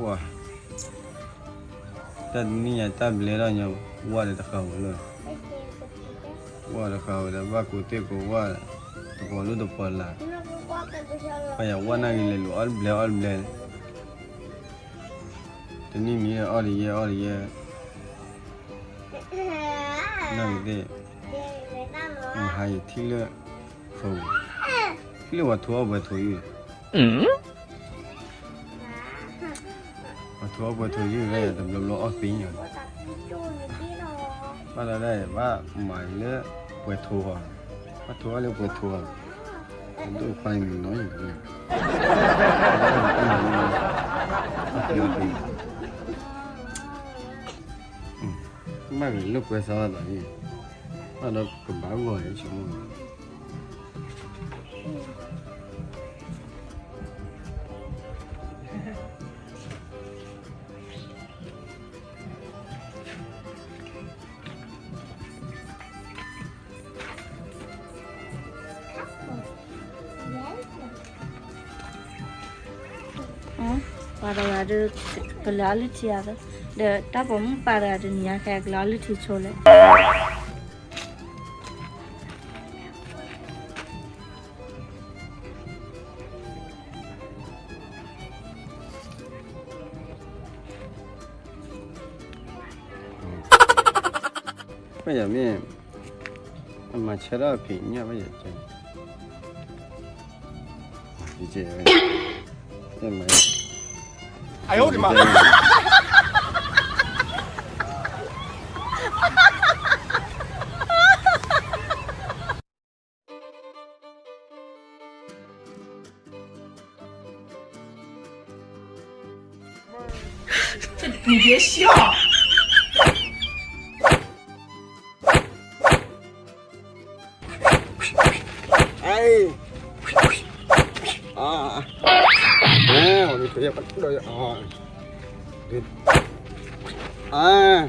ဝါ, တၢ်တနံၣ်ညါတၢ်ဘျဲထီၣ်ညါ, ဝါဒီးတဃာ်ဝဲလၢ, ဝါတဃာ်ဝဲဒီး ဘၣ်ကိးသ့ၣ်ကိးဝါ, တပီၤလူၢ်တပီၤလၢ်, ပယၤဝါနာ်က့ၤလဲၤလူၤအီၣ်တဘျဲအီၣ်တဘျဲ, တနံၣ်မံၤအီၣ်တယဲၢ်အီၣ်တယဲၢ်, နာ်က့ၤသ့ၣ်, မဟါယထံၣ်လၢ, ထံၣ်လၢပှၤထိအီၣ်ပှဲၤထိယုၢ် ပှၤထိအီၣ်ပှဲၤထိယုၢ်ဝဲ တဘျီဘျီအီၣ်သ့ၣ်ညါ, ဘၣ်ဒၣ်ဒၣ်ဘၣ်မၤလၢပှဲၤထိအီၣ်, ဘၣ်ထိအီၣ်လၢပှဲၤထိအီၣ်, ဒိၣ်ခွါအံၤမုၢ်နီၤယုၢ်, ဘၣ်ဂ့ၤလၢပှဲၤစးဘၣ်သးန့ၣ်, ဘၣ်ဒီးကဘၣ်ဂီၤဆိကမိၣ် ပှၤတဂၤဒီး ကလဲၤအီၣ်လုၢ်ထံအသး, ဒီးတၢ်ပိာ်မုၣ်ပၢ်တဂၤတနံၤညါခဲ ကလဲၤအီၣ်လုၢ်ထံဆိလဲၣ်. ဘၣ်ယၤမ့ၢ် အမၤဆၢထၢၣ်ဖံးညၣ်ဘၣ်ယၤကဲ, ယကဲဝဲ, မၤ 你别笑。哎，啊，哎，我的天，不得了啊！哎，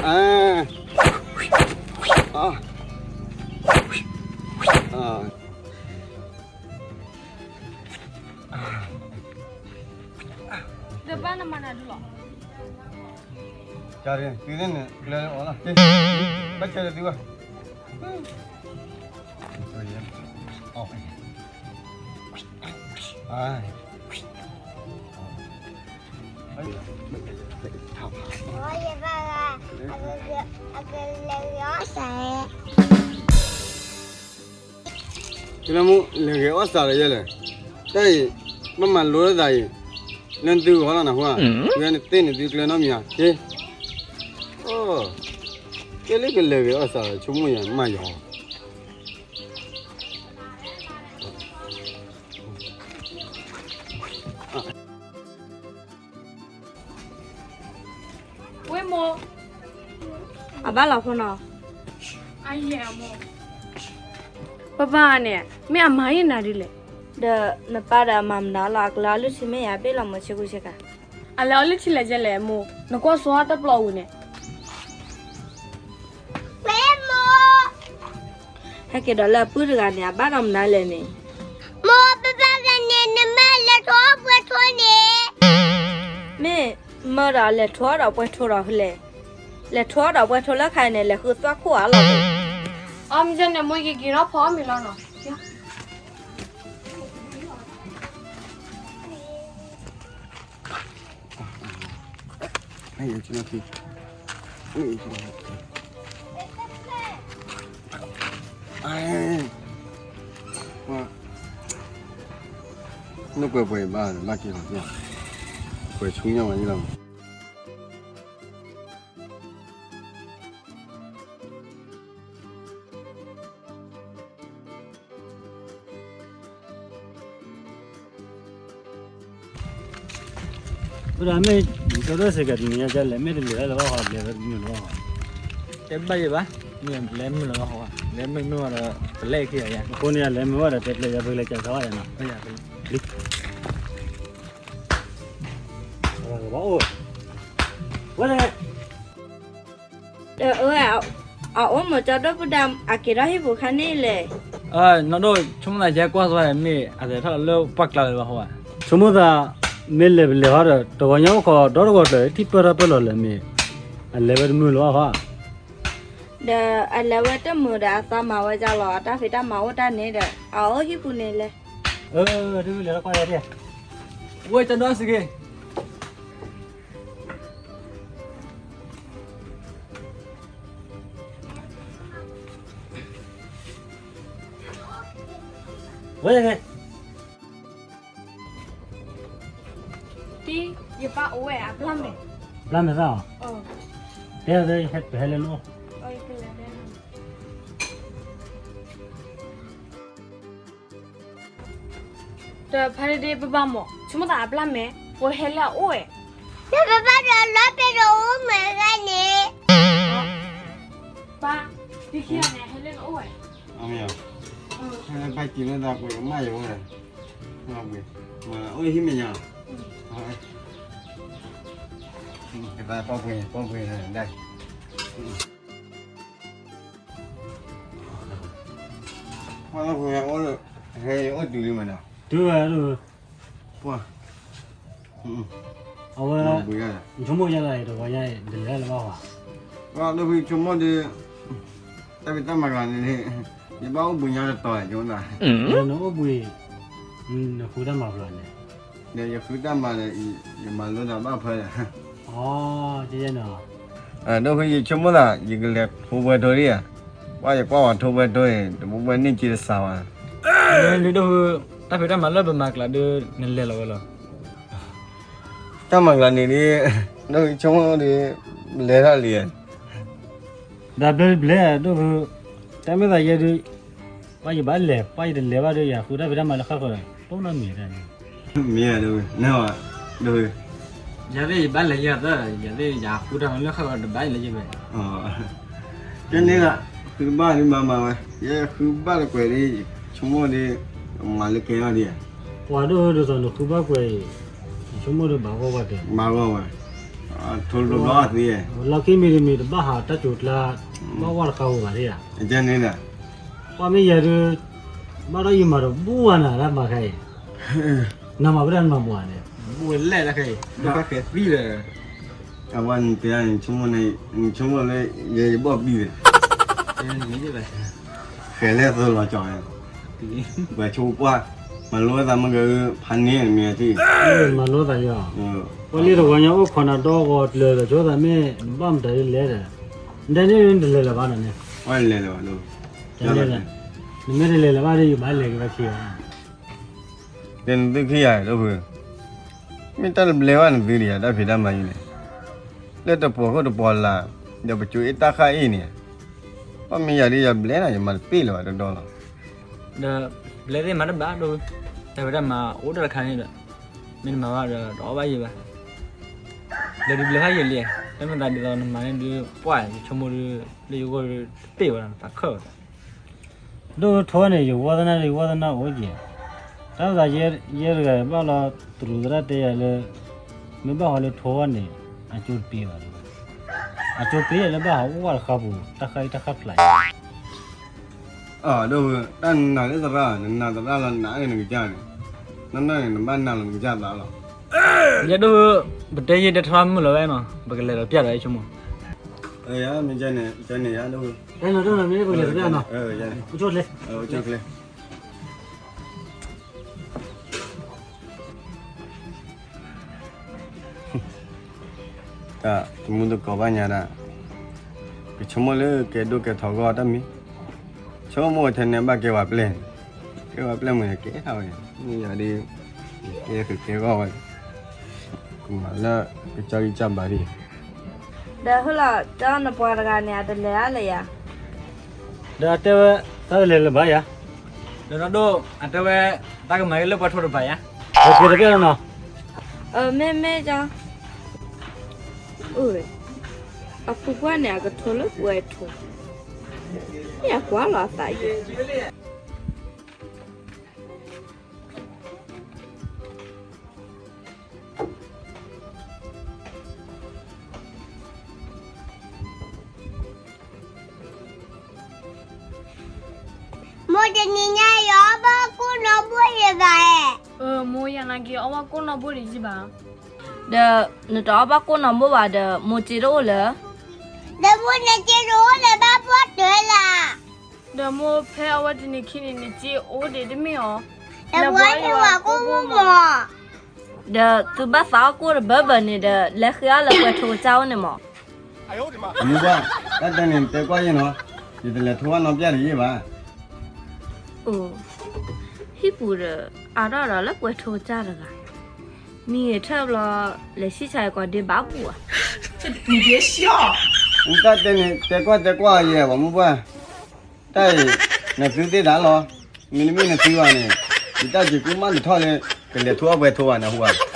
哎，啊，啊。 ဒီးဘၣ်နမၤနၤဒုလီၤ. ကၢ်ရ့ၣ် သုသ့ၣ်န့ၣ် ကျဲလၢအီၤလီၤ. ဘၣ်ဆၢဒီးသုဘၣ်. ကလၢမူ လဲၤဂဲၤအီၣ်စးလၢယဲလဲၣ်. တၢ်အံၤ ဘၣ်မၤလိလၢသးအံၤ လၢသုဂီၢ်လီၤနၢ်ဟူဧါ. ဝဲန့ၣ်သ့ၣ်န့ၣ်သုကျဲနီတမံၤဧါ. ကဲလၢကလဲၤဂဲၤအီၣ်စးလၢဆိကမိၣ်ယၤမးယီၤ. ဝဲမိၢ်, အဘၣ်လီၤဖိနီၤ. ပပၢ်န့ၣ် မ့ၢ်အမၤအံၤနၤဒ်လဲၣ်. ဒီးနပၢ်ဒီးအမၤမနုၤလီၤ အကလၢအလုၢ်ထံမ့ၢ်ယၤဘ့ၣ်လီၤ မိၢ်ဆ့ကူဆ့ကၤ. အလဲၤအီၣ်လုၢ်ထံလဲၤကဲလဲၣ်မိၢ်, နကွၢ်စီတပျီအူန့ၣ်. ဟဲက့ၤဒီးလၢအပုၢ်တဂၤန့ၣ် အဘၣ်ဒီးမနုၤလဲၣ်န့ၣ်. မိၢ် ပပၢ်ကန့ၣ် နမ့ၢ်လဲၤထိအီၣ်ပှဲၤထိန့ၣ်. မ့ၢ်မၢဒီးလဲၤထိအီၣ်ဒီးပှဲၤထိဒီးဖဲလဲၣ်. လဲၤထိအီၣ်ဒီးပှဲၤထိလၢခါအံၤန့ၣ် လဲၤဃုသွၣ်ခိၣ်အါလီၤ. အီ မ့ၢ်န့ၣ် မိၢ်ကက့ၤထီၣ်ဖီအီၣ်မ့ၤလီၤနီၤ. နကွဲးပှဲၤဘၣ် ဘၣ်က့ၤလီၤ, ကွဲးဆူညါဝဲလီၤ. ဝဲဒၣ်မ့ၢ် ကဒိၣ်စ့ၢ်ကီးတနံၤညါ ကလဲၤမ့ၢ်တလဲၤလၢၤဘၣ်ဃီ လဲၤဝဲတမုာ်လၢၤဘၣ်ဃီ, တဲဘၣ်ယဲဘၣ်, မ့ၢ်လဲၤမုာ်လၢၤဘၣ်ဃီ, လဲၤမ့ၢ်မုာ်ဝဲဒီး ပလဲၤခံဂၤယၤ, အဃိန့ၣ် လဲၤမုာ်ဝဲဒီး တဲပျဲယၤ ပကလဲၤကၢ်သီဘၣ်ယၤနီၤ, လံ, ဝဲလဲၣ်. အအိၣ်မ့ၢ်ကၠီဒိၣ်ပုၢ်ဒါ အက့ၤထီၣ်ဟံၣ်ပူၤခါန့ၣ်လဲၣ်. နီၢ်ဒိၣ် ဆိကမိၣ်သးယဲကွၢ်သွဲမ့ၢ် အလဲၤထီၣ်လၢပှၢ်ကျါလၢၤဘၣ်ဃီဘၣ်, ဆိကမိၣ်သး မ့ၢ်လဲၤပလဲၤဟီဒီး တဂီၤညါအိၣ်ခိးဒီတဂီၤကျၢၤ ထံၣ်ပၢၢ်ထီၣ်ပၢၢ်လီၤလၢၤမ့ၢ် အလဲၤဝဲတမုာ်လၢၤဘၣ်ဃီ. ဒီးအလဲၤဝဲတမုာ်ဒီးအသးမၤဝဲဒ်လဲၣ်, အတၢ်ဖံးတၢ်မၤအိၣ်တၢ်န့ၣ်ဒီး အအိၣ်ဟံၣ်ပူၤန့ၣ်လဲၣ်. အၢ ဒုးလဲၤလီၤကွၢ်ယၤဒၣ်, ဝဲကဒီစ့ၢ်ကီး ဝဲ တံၤ ယပၢ်အိၣ်ဝဲအဘျါမဲာ်, ဘျါမဲာ်သၣ်အီၤ, တဲအီၤ ပဟဲလၢနအိၣ်, ဒီးဖါတံၤ ပဘၣ်မၢ် ဆိကမိၣ်သးအဘျါမဲာ် ပဟဲလၢအအိၣ်ဝဲ, ဒီးပဘၣ်ဒီးလီၤပ့ၤဒီးအိၣ်မဲာ်ဂၤန့ၣ်, ပၢ်, တံၤခံဂၤန့ၣ် ဟဲလၢနအိၣ်ဝဲ, ဟဲလၢပၢ်ကံၤလၢသးပှ့ၤကမၣ်ယဝဲ, အိၣ်ဟံၣ်မဲာ်ညါ, ကသးပှ့ၤပှ့ၤဒၣ် ဟဲအိၣ်တုၤလံမးနီၤ, တုၤဝဲ, အဝဲ, ဆိကမိၣ်ယၤလၢတဂီၤညါအံၤ တလဲၤလၢၤဘၣ်ဝဲ, ဒီးဖုဆိကမိၣ်ဒီး, တၢ်ဖံးတၢ်မၤကျါန့ၣ်, ယဘၣ်အိၣ်ဘှံးညါတတီၤ, နအိၣ်ဘှံး, နဃုတၢ်မၤကျါန့ၣ်, ဒီးယဃုတၢ်မၤဒီး, ယမၤလိသးဘၣ်ဖဲလဲၣ်, အ, ဒီးဖုယဆိကမိၣ်သး ယကလဲၤထိပှဲၤထိဒံးဧါ, ပှၤယကွၢ်ဝဲထိပှဲၤထိအံၤ တပူၤပှဲၤန့ၢ်က့တစှၤဘၣ်, ဒီးဖု, တၢ်ဖံးတၢ်မၤလၢပမၤကျါဒီး နလဲၤလီၤဝဲလီၤ, တၢ်မၤကျါန့ၣ်ဒီး, ဒီးဖုဆိကမိၣ်ဒီး, လဲၤထီၣ်လံ, ဒီးဘျဲဘျဲ, ဒီးဖု, တၢ်မ့ၢ်သးယဲဒုး, ပှၤယဘၣ်လဲၤ ပှၤယတလဲၤဘၣ်ဒီး ယဃုတၢ်ဖံးတၢ်မၤလၢဃၣ်ဃၣ်ဒီး တိၢ်နီၣ်မံၤတၢ်န့ၣ်, မ့ၢ်ဧါဒီး, နဝဲ, ဒီးဖု, ယၤသ့ၣ်ယဘၣ်လဲၤယၤသၢ, ယၤသ့ၣ်ယဃုတၢ်မၤလၢဃၣ်ဃၣ်ဒီးဘၣ်လဲၤယၤဝဲ, ကဲန့ၣ်လီၤ, ဃုဘၣ်ဒုးမၤမၤဝဲ, ယဃုဘၣ်တကွဲးဒီး, ဆိကမိၣ်ဒီး, မၤလၢကဲထီၣ်ဒံးဧါ, ပှၤဒိၣ်ဒ်သိးနဃုဘၣ်ကွဲးအံၤ, ယဆိကမိၣ်ဒီးဘၣ်ဂီၢ်ဝဲတဲ, ဘၣ်ဂီၢ်ဝဲ, ထိတဘျီသ့, လီၢ်ခံမံၤတမံၤတဘၣ်ဟးတၢ်စိၤကျါ, ဘၣ်ဝဲတခါဧိၤဘၣ်ဒံးဧါ, ကဲန့ၣ်လီၤ, ပှၤမ့ၢ်ယၤဒုး, ဘၣ်ဒီးယမၤတဘူၣ်ဝဲနၤတၢ်မၤခဲအံၤ, နမၤဝဲဒၣ်နမၤပှၤန့ၣ်, ဘူၣ်ဝဲလဲၣ်တၢ်ခဲအံၤ, ဒီးဘၣ်ဃဲၤသံလၢ အဝဲနတဲ, နဆိကမိၣ်လၢယဘီၣ်ဘံၣ်, ဃဲၤလဲၣ်သိးလီၤကီး, ပှၤဆိပှၢ်, မၤလိသးမ့ၢ်ဂ့ၤ, ဖးန့ၢ်မ့ၢ်ထံၣ်, မၤလိသးယီၤ, ပှၤလၢတဂီၤညါအိၣ်ခိးနၤဒီဂီၤကျၢၤဒီး ဆိသးမ့ၢ်, နဘၣ်မတၤဒ်လဲၣ်ဒီး, နတဲန့ၣ်နတလဲၤလၢၤဘၣ်ဒီးန့ၣ်, နမ့ၢ်တလဲၤလၢၤဘၣ်ဒီး ယဘၣ်လဲၤက့ၤဘၣ်ခံဂၤ ဒီးနသုခံဂၤဒီးဖု, မ့ၢ်တၢ်တဘျဲဘၣ်နသုဒံးဧါ တၢ်ဖံးတၢ်မၤအံၤန့ၣ်, လၢတပှီၤခိၣ်တပှီၤလၢ်, ဒီးပစိၤအ့ၣ်တၢ်ဃၣ်အ့ၣ်န့ၣ်, ပှၤမ့ၢ်ယၤဒ်ယၤဘျဲနၤ ယမၤတပ့ၢ်လၢၤဘၣ်တဒီလီၤ, ဒီးဘျဲသ့ၣ်မၤတဘၣ်ဒီး, တၢ်ဖံးတၢ်မၤအိၣ်တၢ်တခါန့ၣ်ဒီး, မ့ၢ်နမၤဘၣ်ဒီးတအီၣ်ဘၣ်ယံၤဘၣ်, ဘျဲဒုးဘျဲဖးယံၤလံ, တၢ်မ့ၢ်သးဒ်သိးနမၤန့ၣ်ဒုး ပှၢ်ယဆိကမိၣ်ဒုး, လၢယဂီၢ်ဒုးတပ့ၢ်ဝဲဒၣ် နသးခၢၣ်ဝဲဒၣ် ဒိၣ်ထီန့ၣ် ယဝီသနာ်ဒီးယဝီသနာ်အိၣ်က့ၤ, တၢ်သးယဲတဂၤဘၣ်လီၤ, တရူးသရၣ်တဲယၤလၢ, မ့ၢ်ဘၣ်ဟီလၢထီန့ၣ်, အကၠိတပ့ၢ်ဘၣ်, အကၠိပ့ၢ်ယၤလၢဘၣ်ဟီအိၣ်ဝဲတဃါပူၤ တၢ်ဃၣ်အံၤတၢ်ဃၣ်ဖျါအံၤ, အဒိၣ်, တၢ်နနာ်လၢသရၣ် နနာ်သရၣ်လီၤနနာ်လၢနကစၢ်န့ၣ်, နနာ်န့ၣ် နဘၣ်နာ်လီၤနကစၢ်သးလီၤ, ယဒိၣ်, ပတဲယဲတဲထီမုၢ်လီၤဝဲနီၤ ပကလဲၤဒီးပျၢ်ဒီးဆိကမိၣ်, မ့ၢ်န့ၣ်ယၤဒိၣ်, ပကလဲၤဒီးပျၢ်နီၤ, အိၣ်ဆိၣ်ကျဲ တၢ်တမူတကိးဘၣ်ညါဒၣ်, ကဆိကမိၣ်လၢကဲဒိၣ်ကဲထီဂီၢ်တၢ်မံၤ, ဆိကမိၣ်ထဲန့ၣ်ဘၣ်ကဲဝဲပျဲၢ်, ကဲဝဲပျဲၢ်မ့ၢ်ကဲထီၣ်ဝဲ, မ့ၢ်ယၤဒ်, ကဲကကဲဂီၢ်ဝဲ, ကမၤလၢကစၢ်ဂံၢ်စၢ်ဘါဒ်, ဒီးဟ့ၣ်လီၤ, ကၠီနပှၤတဂၤန့ၣ် အတလဲၤအါလၢၤယၤ ဒီးအတဲဝဲ, တၢ်တလဲၤလၢၤဘၣ်ယၤ, ဒီးနီၢ်ဒိၣ်, အတဲဝဲ, တၢ်ကမၤဟ့ၣ်လၢပှၤထိတပၤယၤ, ပက့ၤတပျၢ်လီၤနီၤ, မ့ၢ်မ့ၢ်ကၠီ, အဖုကွၢ်န့ၣ် အကထိလၢပှဲၤထိ, မ့ၢ်အကွၢ်လီၤအသးယဲ မိၢ်တနံၤညါအံၤ အီၣ်ဘၣ်ကူၣ်နီၢ်ဘိၣ်ယဘၣ်ဧါ, မိၢ်ယၤနာ်က့ၤအီၣ်ဘၣ်ကိၣ်နီၢ်ဘိဒံးယံၤဘၣ်. ဒီးနတအီၣ်ဘၣ်ကိၣ်နီၢ်ဘိဘၣ်ဒီး မိၢ်စ့တအိၣ်လၢၤ. ဒီးမိၢ်နစ့တအိၣ်လၢၤဘၣ်ပှၢ်တၢၢ်လၢ်. ဒီးမိၢ်ဖဲအဝဲတနံၤခံန့ၣ် နစ့အိၣ်ဒံးတမ့ၢ်အီၤ. ဒီးပှၤဟ့ၣ်ဝဲကိၣ်ဘိမး. ဒီးသုဘၣ်သးအီၣ်ကိၣ်တဘၢဘၢန့ၣ်ဒီး လဲၤဃ့အီၣ်လၢပှဲၤထိကစၢ်အိၣ်န့ၣ်မး. အမိၢ်ပှၢ်, တၢ်တဲန့ၣ်တဲကွၢ်ယဲနီၤ, ယတလဲၤထိအနီၢ်ပျၢ်တယံာ်ဘၣ်. အိ, ဟံၣ်ပူၤဒီး အါထီၣ်ဒီးလၢပှဲၤထိကစၢ်တဂၤ, မံဂဲၤထၢၣ်ဘျီ, လဲၤဆံၣ်ဆါယကီးဒ့ဘၣ်ပူၤဧါ. တၢ်တဲန့ၣ်တဲကွၢ်တဲကွၢ်ယဲ ပှၤမိၢ်ပှၢ်, တၢ်အံၤ, နသုသ့ၣ်ဒၣ်လီၤ, မ့တမ့ၢ်နသုဘၣ်န့ၣ်, ယတၢ်စ့ၤကူမၣ်တထီၣ်လၢ ကလဲၤထိအီၣ်ပှဲၤထိဘၣ်နဟူဧါ.